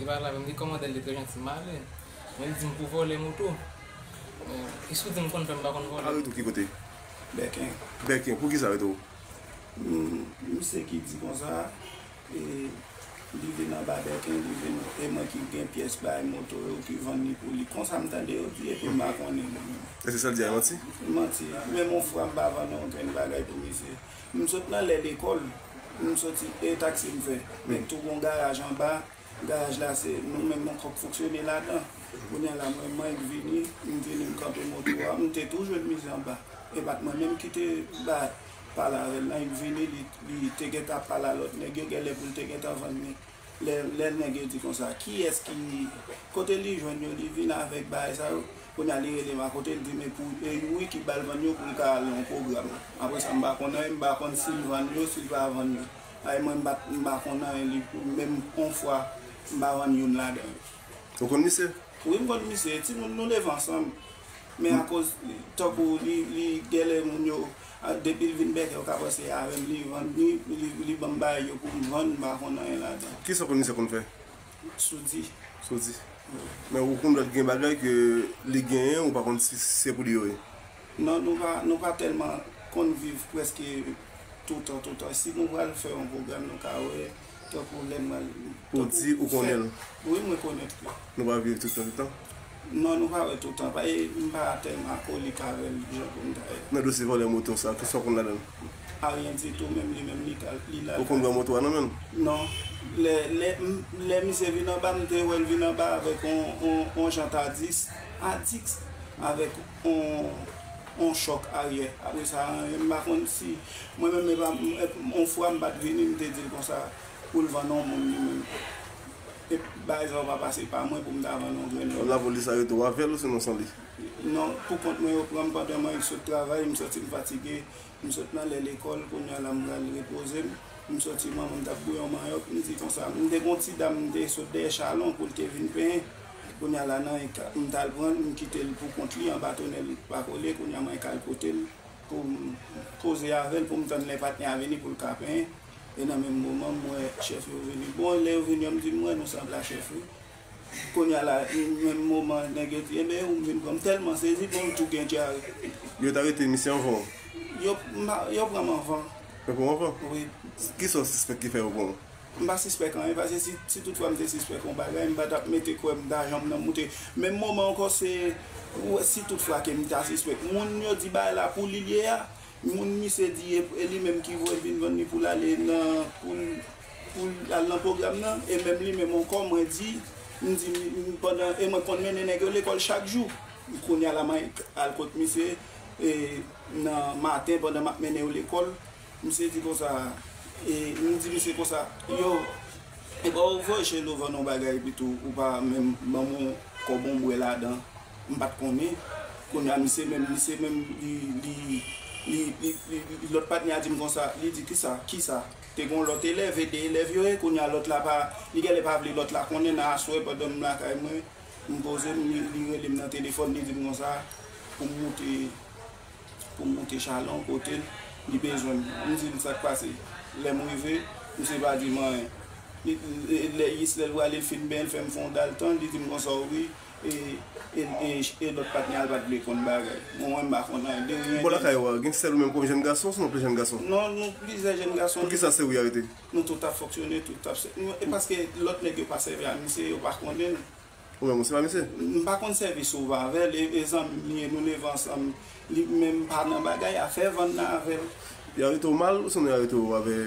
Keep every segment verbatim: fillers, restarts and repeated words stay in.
Li pa la menm, li kòmande l, li trè janti, m ale. Mwen, li di m pou vòlè moto. Li sou di m konn fè, m pa konn vòlè. Areto ki kote? Bèken. Bèken, poukisa areto? Misye ki di konsa, e, li vin anba Bèken, li vin, e mwen ki gen pyès bay moto yo, ki vann li pou li. Konsa m tande yo di, epi m pa konnen. E se sa l di a, manti? Manti. Menm yon fwa, m pa vann yon grenn bagay pou misye. M sot nan lè lekòl, m soti, e taksi m fè. Men tou gon garaj anba, garaj la se nou menm yon kòk fonksyone ladan. Kounye a la mwen, mwen k vini, m vini m kanpe moto a, m te tou jwenn misye anba. E pa t mwen menm ki te ba pale avè l nan, m vini, li, li te gentan ap pale a lòt nèg yo, genlè pou l te gentan vann li. Lè, lè nèg yo di konsa, kiyès ki, kote li jwenn yo, li vin avèk bagay sa yo. Kounye a li rele m akote, li di men pou, e wi ki ba l vann yo pou l ka al nan pwogram. Apre sa, m pa konn anyen, m pa konn si l vann yo, si l pa vann yo. Ay mwen m pa, m pa konn anyen, li, menm yon fwa, m pa vann youn ladan yo. Ou konn misye? Wi, m konn misye. Timoun nou leve ansanm. Men akoz, tankou li, li genlè moun yo, depi l vin Bèken, yo ka panse avè m, li vann, li, li, li ban m bagay yo pou m vann, m pa konn anyen ladan. Kisa w konn misye konn fè? Soudi. Soudi. Men ou konn lè gen bagay ke li genyen, ou pa konn si se pou li yo ye. Non, nou pa, nou pa tèlman konn viv prèske toutan, toutan. Si nou pral fè yon pwogram, nou ka wè, tankou lè n pral. Ou di ou konnen l? Wi, mwen konnen l. Nou pa viv toutan, toutan? Non, nou pa wè toutan. Pa, e, m pa tèlman akolik avè l, jan pou m ta ye. Nan dosye vòlè moto sa, kisa w konn ladan l? Aryen ditou, menm li menm li ka, li la. Ou konn pran moto a nan men l? Non. Lè, lè, lè misye vin anba, m te wè l vin anba avèk on, on, on jan ta dis, a dis, avèk on, on chòk aryè. Apre sa, m pa konn si, mwen menm, e pa, on fwa m pa t vini, m te di l konsa, pou l vann on moun li menm. E bagay sa yo pa pase pa mwen pou m ta vann on grenn lòt. Lapolis arete w avè l, osinon san li? Non, pou kont mwen yo pran m pandan mwen sot travay, m santi m fatige. M sot nan lè lekòl, kounye a la m pral repoze m. M soti manman m t ap bouyi yon manyòk, m di konsa, m te gen yon ti dam m te sot dèyè chalon pou l te vin penyen. Kounye a la nan, m t al pran l, m kite l pou kont li anba tonèl pa kole, kounye a mwen k al kote l pou m koze avè l, pou m tann lè patnè a vini pou l ka penyen. E nan menm moman, m wè chèf yo vini. Bon, lè yo vini an, m di m wè nou sanble a chèf wi. Kounye a la, menm moman nèg yo di, enben ou m vin pran m tèlman sezi, bon m tou gen dyare. Yo t arete misye anvan w? Yo, m pa, yo pran m anvan. Yo pran w anvan? Wi. Kisa w sispèk ki fè yo pran w? M pa sispèk anyen, paske si, si toutfwa m te sispèk yon bagay, m pa t ap mete kwè m ta janm nan moute. Menm moman ankò, se, ou wè, si toutfwa ke m ta sispèk. Moun yo di bagay la pou li l ye a, Moun misye di e, e li menm ki voye l vin vann li pou l ale nan, pou l, pou l al nan pwogram nan, e menm li menm ankò mwen di, m di, m, pandan, e mwen konn mennen nèg yo lekòl chak jou. Kounye a la mwen al kot misye, e nan maten pandan m ap mennen yo lekòl, misye di konsa, e m di misye konsa, yo, e ba w voye Chelo vann yon bagay epi tou, ou pa menm ban m yon kòb yon bwè ladan. M pa t konnen. Kounye a misye menm, misye menm, li, li, li, li, li, li, lòt patnè a di m konsa, li di, kisa, kisa? Te gen yon lòt elèv, e de elèv yo ye, kounye a lòt la pa, li genlè pa vle lòt la konnen nan aswè pandan m lakay mwen, m poze m, li, li rele m nan telefòn, li di m konsa, pou m moute, pou m moute chalon kote l, li bezwen m. M di l sa k pase. Lè m rive, misye pa di m anyen. Li, li, lè, jis lè l prale, l fin benyen, l fè m fè yon dal tan, li di m konsa, wi, e, e, e, e lòt patnè a l pa t vle konn bagay. Bon, mwen, m pa konn anyen de ryen. Bò lakay ou a, gen sèl ou menm kòm jèn gason, osinon plizyè jèn gason? Non, nou plizyè jèn gason. Poukisa se ou y arete? Nou tout ap fonksyone, tout ap, e paske lòt nèg yo pa sèvi a misye, yo pa konnen l. Ou menm ou se pa misye? M pa konn sèvi sou avè l, e, e zanmi m li ye, nou leve ansanm. Li menm pa nan bagay, afè vann nan avè l. Yo arete w mal, osinon yo arete w avè...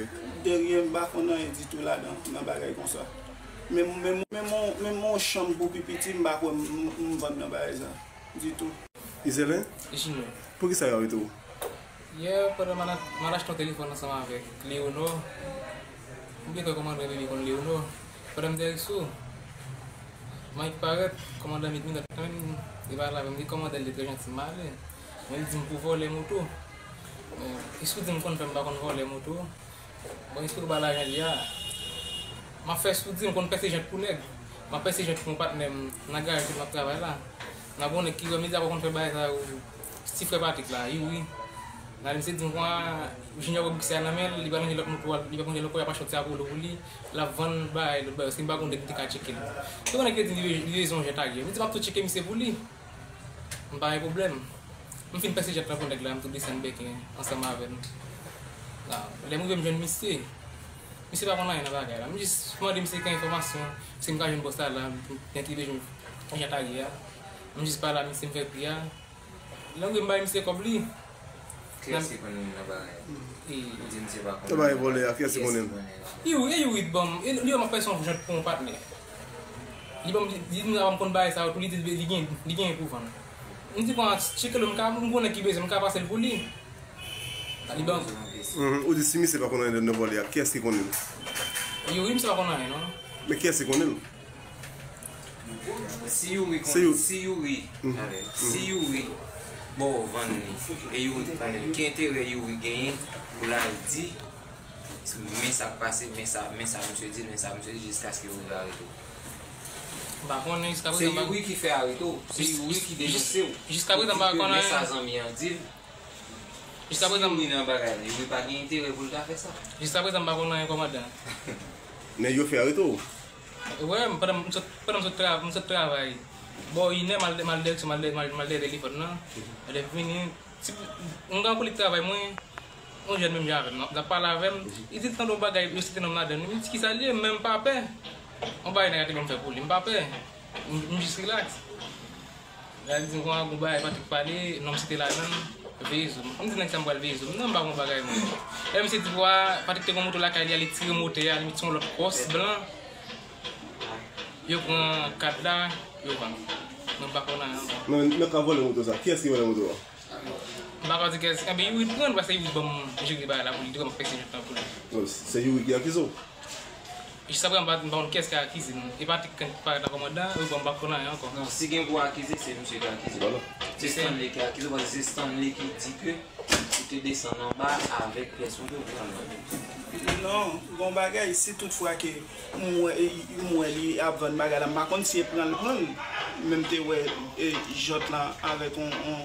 De ryen, m pa konn anyen ditou ladan, nan bagay konsa. Menm, menm, menm, menm yon chanm pou pi piti, m pa kwè m, m, m vann nan bagay sa, ditou. Iselin? Junior. Poukisa yo arete w? Yè, pandan m al, m al achte yon telefòn ansanm avèk Leonor. M byen kwè kòmandan li, li konn Leonor. Pandan m te sou, Mike parèt, kòmandan Mike vin, li pa la menm, li kòmande l, li trè janti, m ale. Mwen, li di m pou vòlè moto. Li sou di m konn fè, m pa konn vòlè moto. Bon, eksplike w ba lajan li a. M ap fè soudi, m konn pèse jant pou nèg. M ap pèse jant pou yon patnè m nan garaj kote m ap travay la. Nan bon nèg ki wè m, li di a ou konn fè bagay sa yo, ti frè Patrick la, Youri. Nan misye di m konsa, Junior pran boksè a nan men l, li pral ranje lòt moto a, li pral ranje lòt kòb, y ap achte lòt sa pou li, pou li, l ap vann bagay, lòt bagay, paske m pa konn nèg ki te ka tcheke l. Se yon nèg ki te di li, li bezwen yon jet a gè. M di m ap tou tcheke misye pou li. M pa gen pwoblèm. M fin pèse jet la pou nèg la, m tou desann bèk ansanm avè l. Lè m rive m jwenn misye. Misye pa konn anyen nan bagay la. M jis mande misye kèk enfòmasyon, si m ka jwenn bòs la la, m gen ki bezwen yon jet a gè a. M jis pale a misye, m fè pri a. Lè m rive m bay misye kòb li. Kiyès ki konn li nan bagay? Ou di misye pa konn li nan bagay. Nan bagay vòlè a, kiyès ki konn li? Youri, e Youri t ban m, e li ban m fè se yon jwèt pou yon patnè. Li ban m, li, li di m sa, m konn bagay sa yo tou, li di li gen, li gen pou vann. M di konsa, tcheke l, m ka, m konnen ki bezwen, m ka pase l pou li. Li ban m. Mhm. Ou di si misye pa konn anyen nan vòlè a, kiyès ki konn li? Youri, misye pa konn anyen, non. Men kiyès ki konn li? Si Youri konn, si Youri, si Youri ba w vann li, e Youri te konnen, ki enterè Youri genyen pou l al di, men sa k pase, men sa, men sa misye di, men sa misye di, jiskaske Youri arete w? M pa konnen jiskaprezan. Se Youri ki fè arete w, se Youri ki denonse w. Jiskaprezan m pa konnen. Men sa zanmi an di l. Jiskaprezan, si Youri nan bagay la, Youri pa gen enterè pou l ta fè sa. Jiskaprezan, m pa konn anyen, kòmandan. Nèg yo fè arete w? Wè, m, pandan m sot, pandan m sot tra-, m sot travay. Bò inè, m al, m al direksyon, m al, m al, m al dèyè telefòn nan. Lè m vini, ti, m gen yon koleg travay mwen, yon jèn menm jan avè m, l ap pale avè m, li di l tande yon bagay, yo site non m ladan l. M di, "Kisa l ye?" Men m pa pè. Yon bagay nèg la te ban m fè pou li, m pa pè. M, m jis rilaks. Lè l di m konsa, gon bagay Patrick pale, non m site ladan l, veye zo m. M di nèg sa m pral veye zo m. Non, m pa gon bagay mwen. Lè misye di pou a, Patrick te gon moto lakay li a, li tire motè a, li met sou yon lòt kòs blan. Yo pran kad la, yo vann. Mwen pa konn anyen ankò. Nan, nan ka vòlè moto sa, kiyès ki vòlè moto a? M pa ka di kiyès, enben Youri pran l, paske Youri ban m jere bagay la pou li, li di m ap pèse jwèt lan pou li. Non, se Youri ki akize w? Jiskaprezan, m pa, m pa konn kiyès ki akize m. E Patrick ki parèt la kòmandan, ou bon, m pa konn anyen ankò. Non, si gen pou akize, se misye ki akize. Vwala. Se Stanley ki akize w, paske se Stanley ki di ke ou te desann anba avèk pyès moto pou al vann. Non, gon bagay, si tout fwa ke m wè, m wè li ap vann bagay la, m pa konn si e pran l pran l, men m te wè, e, jòt lan avèk on, on,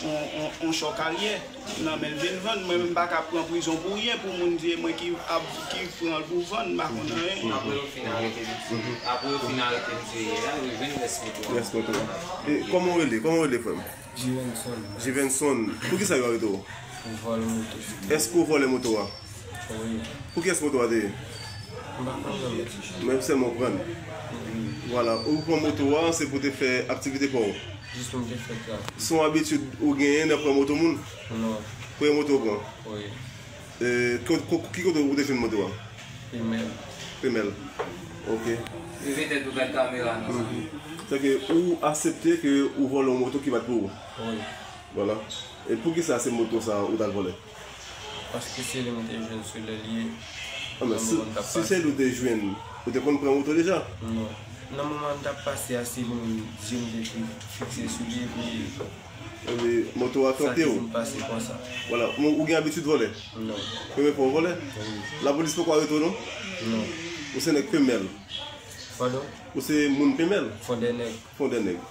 on, on, on chò karyè nan men l vin vann. Mwen menm m pa ka pran prizon pou ryen pou moun di e mwen ki ap, ki pran l pou vann, m pa konn anyen. Apre yo fin arete misye, apre yo fin arete misye yè a, yo jwenn rès moto a. Rès moto a. E kòman w rele? Kòman w rele, frè m? Jivenson. Jivenson. Poukisa yo arete w? Pou vòlè moto. Èske w vòlè moto a? Wi. Pou kiyès moto a te ye? M pa konn non, mesye. Men sèlman w pran l. Wi. Vwala. Ou pran moto a, se pou te fè aktivite pa w? Jis pou m te fè travay. Se yon abitid ou genyen nan pran moto moun? Non. Premye moto ou pran? Wi. E, ko-, ko-, ki kote ou te jwenn moto a? Femèl. Femèl. Ok. Leve tèt ou gad kamera nan sa. Mhm. Sèke ou aksepte ke ou vòlè yon moto ki pa t pou ou? Wi. Vwala. E poukisa se moto sa ou t al vòlè? Paske se li m te jwenn sou lè l ye. Ah, men si, si se li w te jwenn, ou te konn pran moto deja? Non. Nan moman m t ap pase a, se li menm je m te fi-, fikse sou li, epi epi moto a kanpe w. Sa ki vin pase konsa. Vwala. Ou, ou gen abitid vòlè? Non. Premye fwa w vòlè? Wi. Lapolis poko arete w, non? Non. Ou se nèg Femèl? Padon? Ou se moun Femèl? Fondènèg. Fondènèg.